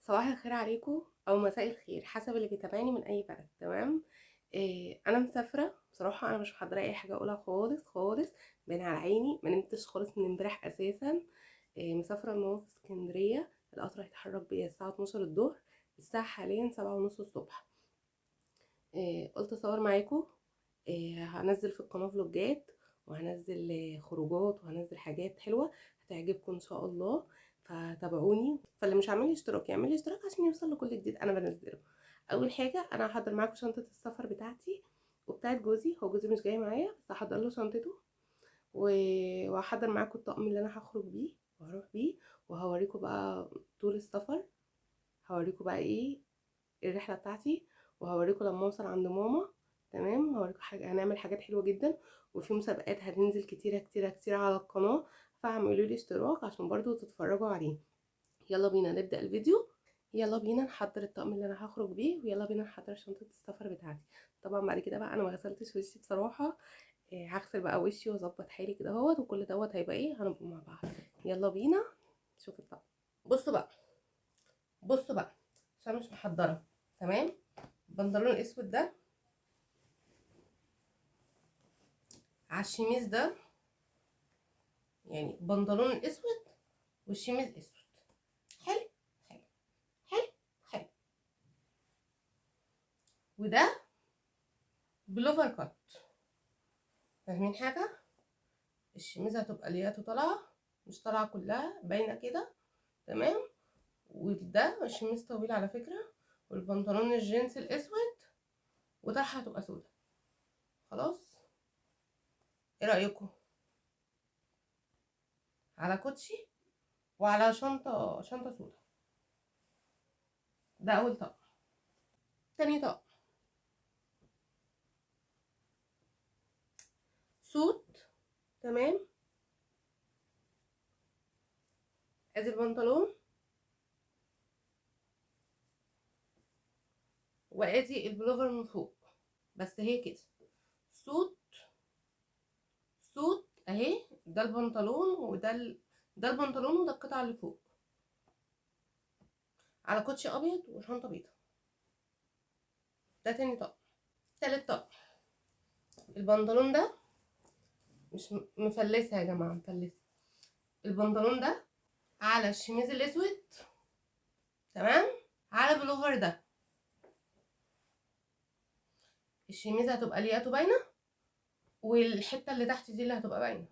صباح الخير عليكم او مساء الخير حسب اللي بيتابعني من اي بلد. تمام. انا مسافرة بصراحة، انا مش محضرة اي حاجة اقولها خالص خالص، بين على عيني ما نمتش خالص من امبارح اساسا. مسافرة لماما في اسكندرية، القطر هيتحرك بيا الساعة 12 الظهر، الساعة حاليا 7:30 الصبح. قلت اصور معاكم. هنزل في القناة فلوجات، وهنزل خروجات، وهنزل حاجات حلوة هتعجبكم ان شاء الله، فتابعوني. فاللي مش عامل اشتراك يعمل اشتراك عشان يوصل لكل جديد انا بنزله. اول حاجة انا هحضر معاكم شنطه السفر بتاعتي وبتاعت جوزي، هو جوزي مش جاي معايا بس هحضر له شنطته، وهحضر معاكم الطقم اللي انا هخرج بيه وهروح بيه، وهوريكم بقى طول السفر، هوريكم بقى ايه الرحلة بتاعتي، وهوريكم لما اوصل عند ماما. تمام، هوريكم حاجة، هنعمل حاجات حلوة جدا، وفي مسابقات هتنزل كتيرة كتيرة كتيرة على القناة، فاعملوا لي اشتراك عشان برضو تتفرجوا عليه. يلا بينا نبدا الفيديو، يلا بينا نحضر الطقم اللي انا هخرج بيه، ويلا بينا نحضر شنطه السفر بتاعتي. طبعا بعد كده بقى انا ما غسلتش وشي بصراحة، هغسل بقى وشي واظبط حالي كده اهوت، وكل دوت هيبقى ايه، هنبقى مع بعض. يلا بينا نشوف الطقم. بصوا بقى، بصوا بقى عشان مش محضرة. تمام، البنطلون الاسود ده على الشميز ده، يعني بنطلون اسود والشميز اسود، حلو حلو حلو حلو. وده بلوفر كات، فاهمين حاجة؟ الشميز هتبقى لياته طالعه، مش طالعه كلها باينة كده. تمام، وده الشميز طويل على فكرة، والبنطلون الجينز الاسود، وطرحه هتبقى سودا. خلاص، ايه رايكم؟ على كوتشي وعلى شنطه سودا. ده اول طقم. تاني طقم suit. تمام، ادي البنطلون وادي البلوفر من فوق، بس هي كده suit suit اهي. ده البنطلون وده ده البنطلون وده القطعة اللي فوق، على كوتشي ابيض وشنطه بيضة. ده تاني طقم. تالت طقم البنطلون ده مش مفلسه يا جماعة، مفلسه. البنطلون ده على الشميز الاسود، تمام، على بلوفر ده. الشميز هتبقى لياته باينة، والحتة اللي تحت دي اللي هتبقى باينة،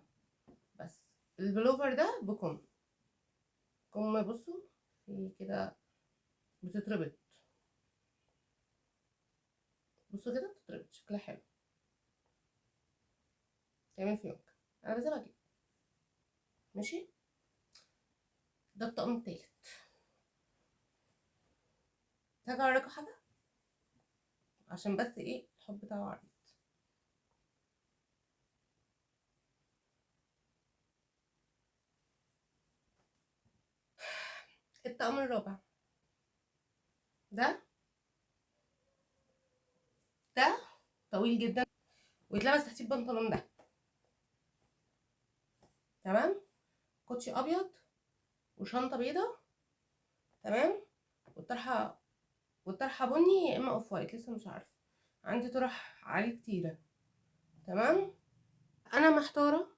بس البلوفر ده بكم كم، بصوا في كده بتتربط، بصوا كده بتتربط، شكلها حلو، تعمل فيونكة. انا بسيبها كده ماشي. ده الطقم التالت. هاجي اوريكم حاجة عشان بس ايه الحب بتاعه عريض. الطقم الرابع ده طويل جدا ويتلبس تحتيه البنطلون ده. تمام، كوتشي ابيض وشنطه بيضة. تمام، والطرحه بني يا اما off white، لسه مش عارفه، عندي طرح عليه كتيرة. تمام، انا محتارة،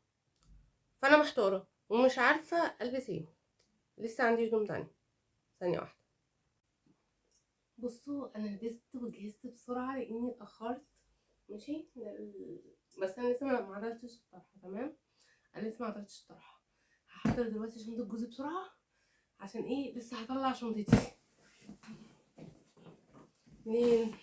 فانا محتارة ومش عارفه البس ايه، لسه عندي هدوم تانية. ثانية واحدة. بصوا انا لبست وجهزت بسرعة لاني اتاخرت، ماشي. بس انا لسه ما عدلتش الطرحة. تمام، انا لسه ما عدلتش الطرحة. هحضر دلوقتي شنطه جوزي بسرعة عشان ايه، لسه هطلع شنطتي منين.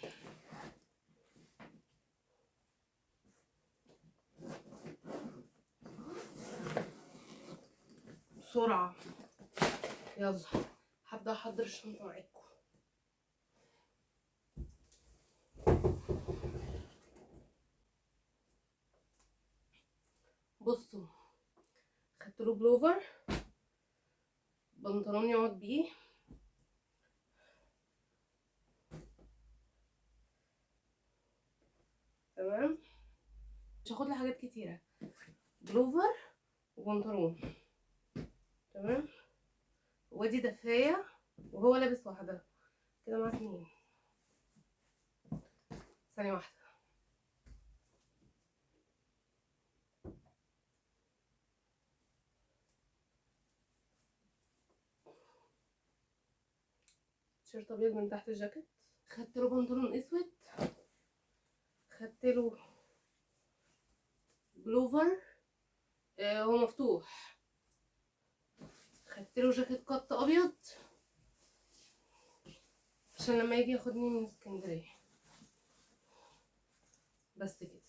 بسرعة، يلا هبدا احضر الشنطة معاكم. بصوا خدت له بلوفر، بنطلون يقعد بيه، تمام. مش هاخد له حاجات كتيرة، بلوفر وبنطلون، تمام. وادي دفايه وهو لابس واحدة كده، مع 2. ثانية واحدة. تيشيرت ابيض من تحت الجاكيت. خدت له بنطلون اسود، خدت له بلوفر هو مفتوح، خدت له جاكيت قط ابيض عشان لما يجي ياخدني من اسكندرية. بس كده.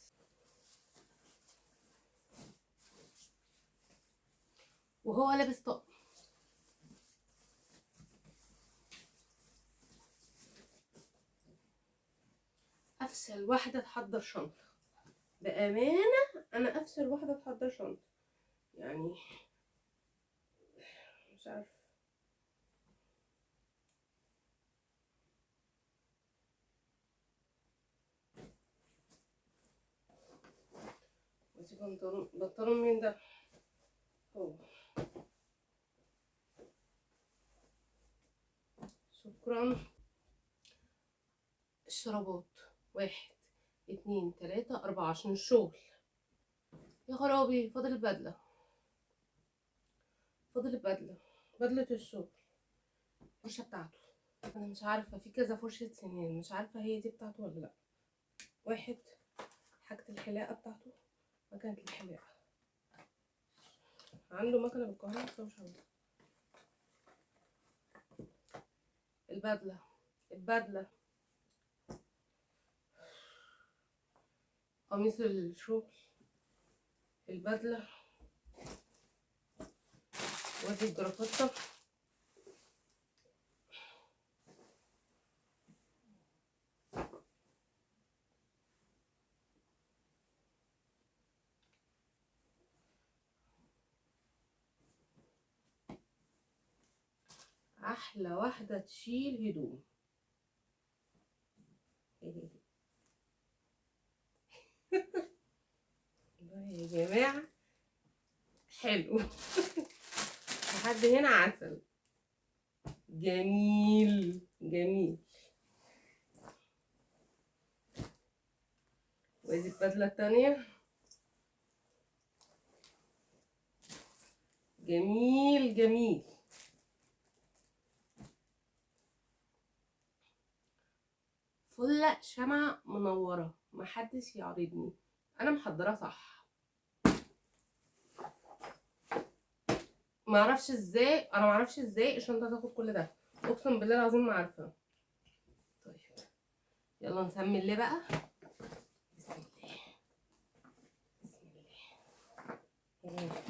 وهو لابس طقم. افشل واحدة تحضر شنطه بامانه، انا افشل واحدة تحضر شنطه، يعني مش عارفه. ودي بنطلون مين ده؟ هو شكرا. الشرابات 1 2 3 4 عشان الشغل. يا خرابي، فاضل البدلة، فاضل البدلة، بدله الشغل، الفرشة بتاعته. انا مش عارفه، في كذا فرشه سنان، مش عارفه هي دي بتاعته ولا لا. 1 حاجة الحلاقة بتاعته، مكنه الحلاقة، عنده مكنه بالكهرباء بس مش عارفه. البدلة، البدلة، قميص الشغل، البدلة، وادي الجرافطه، احلى واحدة تشيل هدوم. والله يا جماعة حلو. لحد هنا عسل، جميل جميل. وادي البدلة التانية، جميل جميل. فلة شمعة منورة، محدش يعرضني، انا محضرة صح. معرفش ازاي، انا معرفش ازاي الشنطة تاخد كل ده، اقسم بالله العظيم ما عارفه. طيب يلا نسمي الله بقى. بسم الله بسم الله.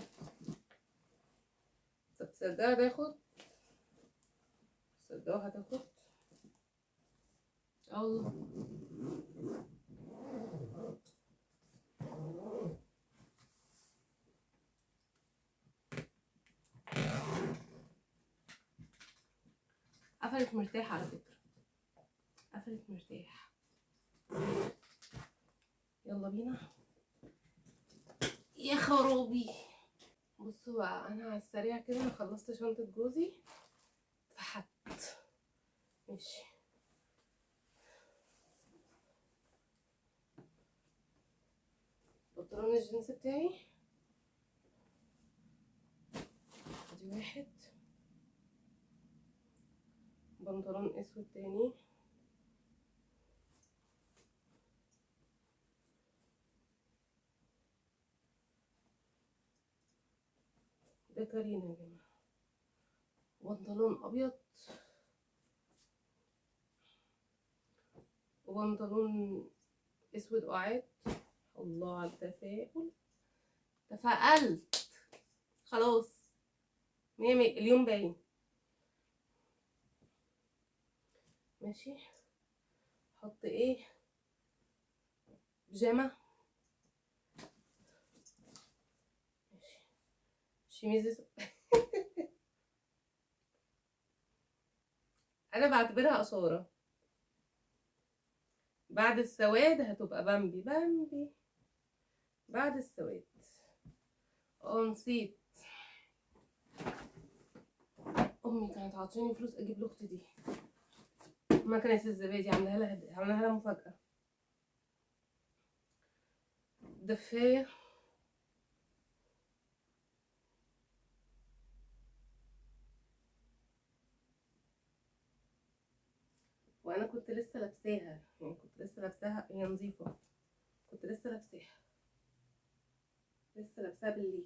طب تصدقوا هتاخد، تصدقوا هتاخد الله. قفلت مرتاح على فكرة، قفلت مرتاح. يلا بينا. يا خرابي. بصوا بقى، انا على السريع كده انا خلصت شنطة جوزي، فحت ماشي. بنطلون الجينز بتاعي ادي واحد، بنطلون اسود تاني، ده كارينا يا جماعة، بنطلون ابيض، وبنطلون اسود قاعد. الله على التفاؤل، تفائلت خلاص، مية مية، اليوم باين. ماشي، حط ايه، بيجامه، ماشي، شميز. انا بعتبرها اشارة، بعد السواد هتبقى بامبي بامبي بعد السواد. اه نسيت، امي كانت عاطيني فلوس اجيب لاختي دي مكنه الزبادي، عاملاها لها مفاجاة. دفايه، وانا كنت لسه لابساها، يعني كنت لسه لابساها، هي نظيفة، كنت لسه لابساها، لسه لابساها بالليل.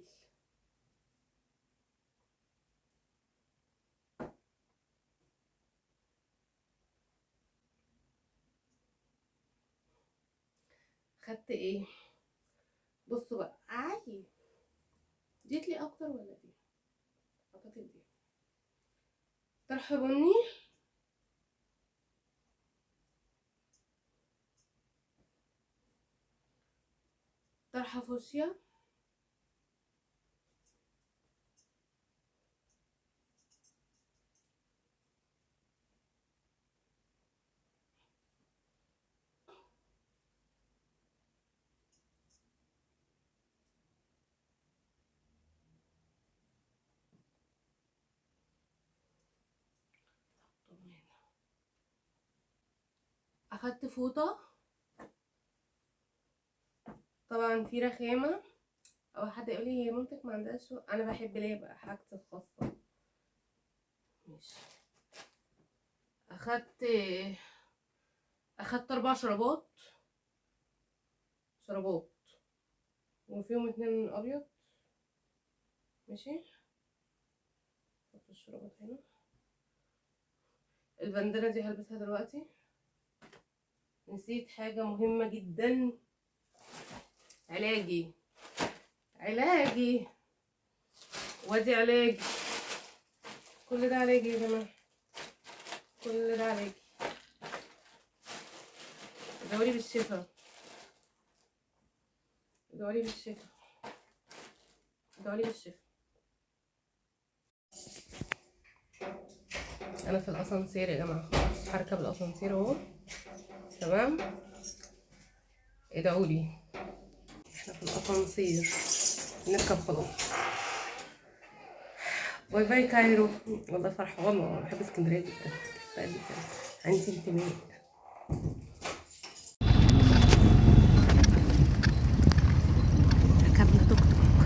خدت ايه؟ بصوا بقى، عاي ديت لي اكتر ولا دي؟ اعتقد دي. طرح بني، طرحه فوشيا، اخدت فوطه، طبعا في رخامه. او حد يقول لي هي مامتك ما عندهاش، انا بحب ليا بقى حاجتي الخاصة. ماشي. اخدت 4 شرابات، وفيهم 2 ابيض. ماشي، احط الشرابات هنا. البندانه دي هلبسها دلوقتي. نسيت حاجة مهمة جدا، علاجي، علاجي، وادي علاجي، كل ده علاجي يا جماعة، كل ده علاجي. ادعولي بالشفا، ادعولي بالشفا، ادعولي بالشفا. انا في الاسانسير يا جماعة، خلاص هركب الاسانسير اهو. تمام، ادعولي. احنا في الاسانسير نركب خلاص. bye bye Cairo. والله فرحانة، بحب اسكندرية جدا جدا، عندي انتماء. ركبنا توك توك،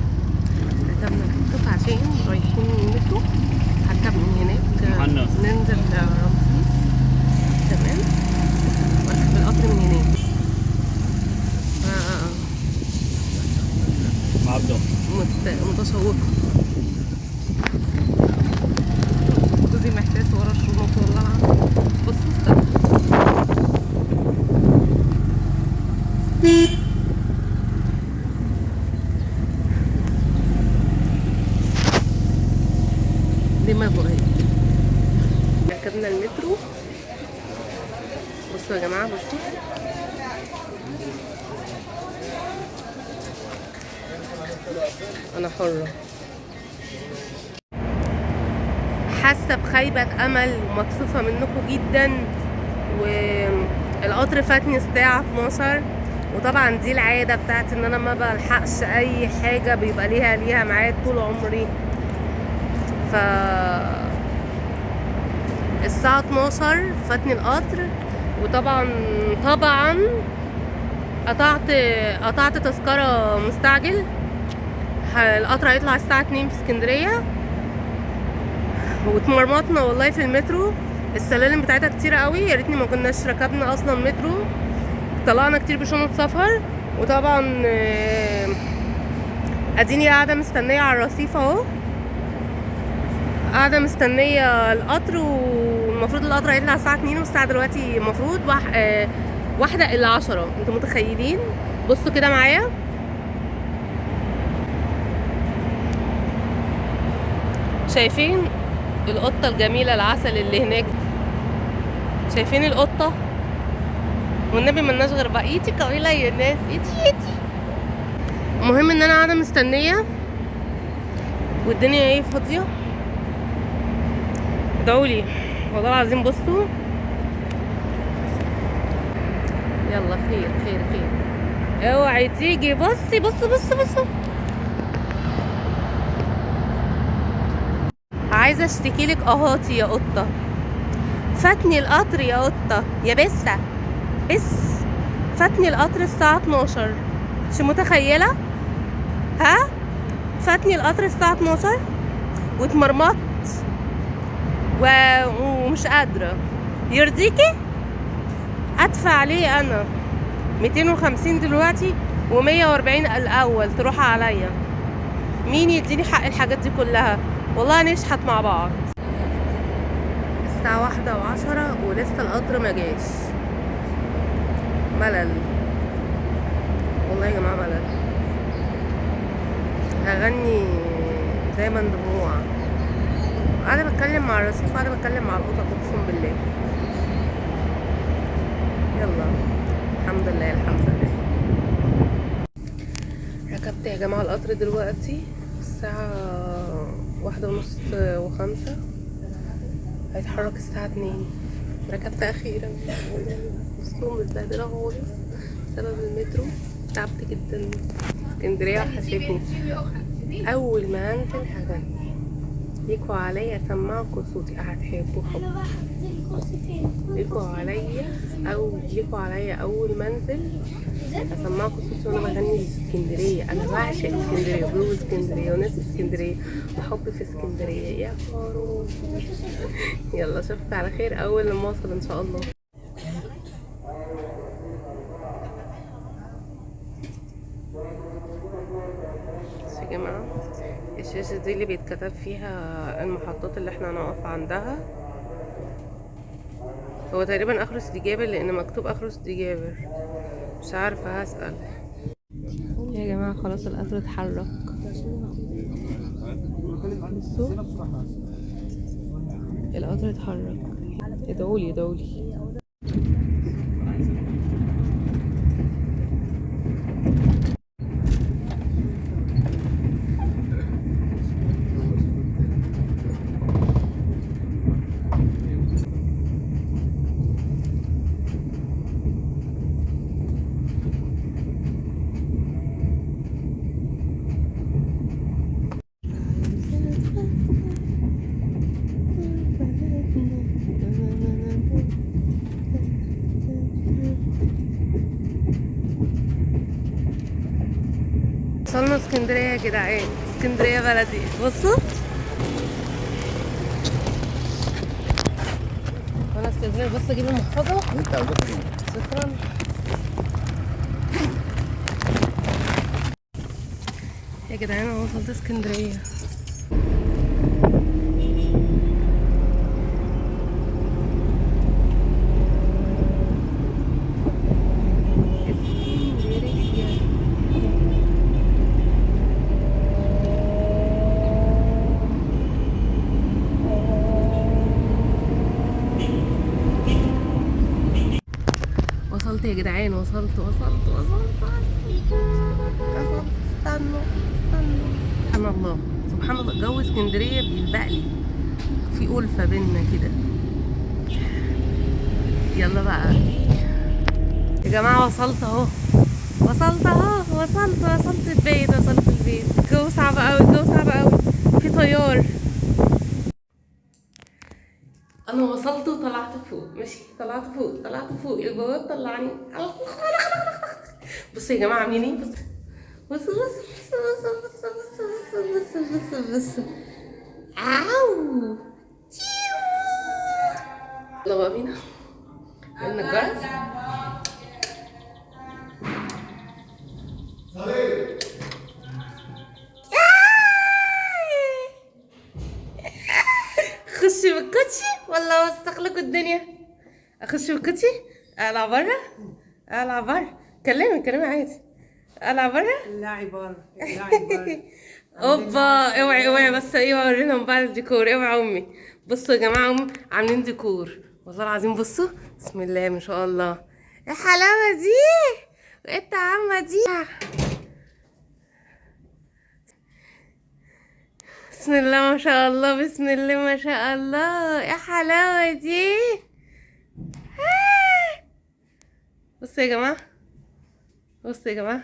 ركبنا توك توك عشان رايحين المترو. هركب من هناك ننزل رمسيس، تمام، واركب القطر من هناك. متشوقة. جوزي محتاس ورا الشنط والله العظيم. بصوا استنى، دماغه اهي. ركبنا المترو. بصوا يا جماعة، بصوا انا حرة. حاسة بخيبة امل ومكسوفة منكم جدا. والقطر فاتني الساعة 12، وطبعا دي العادة بتاعتي ان انا ما بلحقش اي حاجة، بيبقى ليها ميعاد طول عمري. ف الساعة 12 فاتني القطر، وطبعا طبعا قطعت تذكرة مستعجل. القطر هيطلع الساعة 2 في اسكندرية، واتمرمطنا والله في المترو. السلالم بتاعتها كتير قوي، يا ريتني ما كناش ركبنا اصلا مترو، طلعنا كتير بشنط سفر. وطبعا اديني قاعدة مستنية على الرصيف اهو، قاعدة مستنية القطر. والمفروض القطر هيطلع الساعة 2، والساعة دلوقتي المفروض 12:45. انتوا متخيلين؟ بصوا كده معايا، شايفين القطة الجميلة العسل اللي هناك؟ شايفين القطة؟ والنبي ملناش غير بقى ايدي طويلة يا ناس، ايدي ايدي. المهم ان انا قاعدة مستنية والدنيا ايه فاضية. ادعولي والله العظيم. بصوا يلا خير خير خير، اوعي تيجي. بصي بصي بصي بصي، عايزه اشتكي لك اهاتي يا قطة، فاتني القطر يا قطة يا بسه، بس فاتني القطر الساعة 12، مش متخيله؟ ها، فاتني القطر الساعة 12 واتمرمطت ومش قادرة. يرضيكي ادفع ليه انا 250 دلوقتي و140 الاول تروح عليا؟ مين يديني حق الحاجات دي كلها؟ والله نشحت مع بعض. الساعة 1:10 ولسه القطر ما جاش. ملل والله يا جماعة، ملل. هغني دايما دموع. قاعدة بتكلم مع الرصيف، قاعدة بتكلم مع القطط، اقسم بالله. يلا الحمد لله الحمد لله. ركبت يا جماعة القطر دلوقتي الساعة 1:30 و5، هيتحرك الساعة 2. ركبت أخيرا. بصوا متبهدلة خالص بسبب المترو، تعبت جدا. اسكندرية وحشتني. أول ما هنزل هغني ليكوا عليا، اسمعكوا صوتي هتحبوا حب. ليكوا عليا او ليكوا عليا اول ما انزل اسمعكوا صوتي وانا بغني اسكندرية. انا بعشق اسكندرية وجو اسكندرية وناس اسكندرية وحب في اسكندرية يا خروف. يلا اشوفكوا على خير اول لما اوصل ان شاء الله. بصوا يا جماعة الشاشة دي اللي بيتكتب فيها المحطات اللي احنا هنقف عندها. هو تقريبا اخر سيدي جابر لان مكتوب اخر سيدي جابر، مش عارفه هسأل. يا جماعة خلاص القطر اتحرك. بصوا القطر اتحرك. ادعولي ادعولي. وصلنا اسكندرية يا جدعان، اسكندرية بلدي. بصوا انا استاذنك بس اجيب المحفظة. شكرا يا جدعان، انا وصلت اسكندرية. وصلت يا جدعان، وصلت وصلت وصلت وصلت. استنوا استنوا. سبحان الله سبحان الله، جو اسكندرية بيلبق لي، في ألفة بينا كده. يلا بقى يا جماعة، وصلت اهو، وصلت اهو، وصلت وصلت البيت، وصلت البيت. الجو صعب قوي، الجو صعب قوي، في طيار. انا وصلت وطلعت فوق، ماشي، طلعت فوق، طلعت فوق، البواب طلعني. بصوا يا جماعة عاملين ايه. بصوا بصوا بصوا بصوا بصوا بصوا بصوا بصوا بصوا. عاو تيو. يلا بقى بينا لان الجرس. اخش بالكوتشي ولا اوسخ لكم الدنيا؟ اخش بالكوتشي؟ اقلع بره؟ اقلع بره؟ كلمي كلمي عادي. اقلع بره؟ لاعي بره، لاعي بره. اوبا، اوعي اوعي بس، ايوه ورينهم بقى الديكور. اوعي امي. بصوا يا جماعة امي عاملين ديكور والله العظيم. بصوا بسم الله ما شاء الله، ايه الحلاوة دي؟ وايه الطعامه دي؟ بسم الله ما شاء الله، بسم الله ما شاء الله، ايه الحلاوة دي؟ بصوا يا جماعة، بصوا يا جماعة،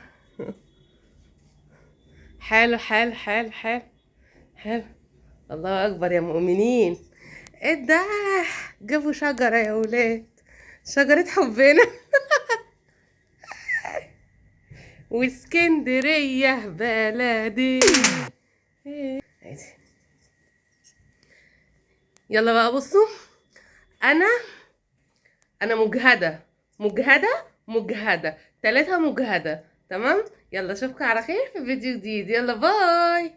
حلو حلو حلو حلو حلو. الله اكبر يا مؤمنين. ايه ده؟ جابوا شجرة يا ولاد، شجرة حبنا. واسكندرية بلدي. عادي. يلا بقى بصوا، انا مجهدة مجهدة مجهدة 3 مجهدة. تمام، يلا اشوفكم على خير في فيديو جديد. يلا باي.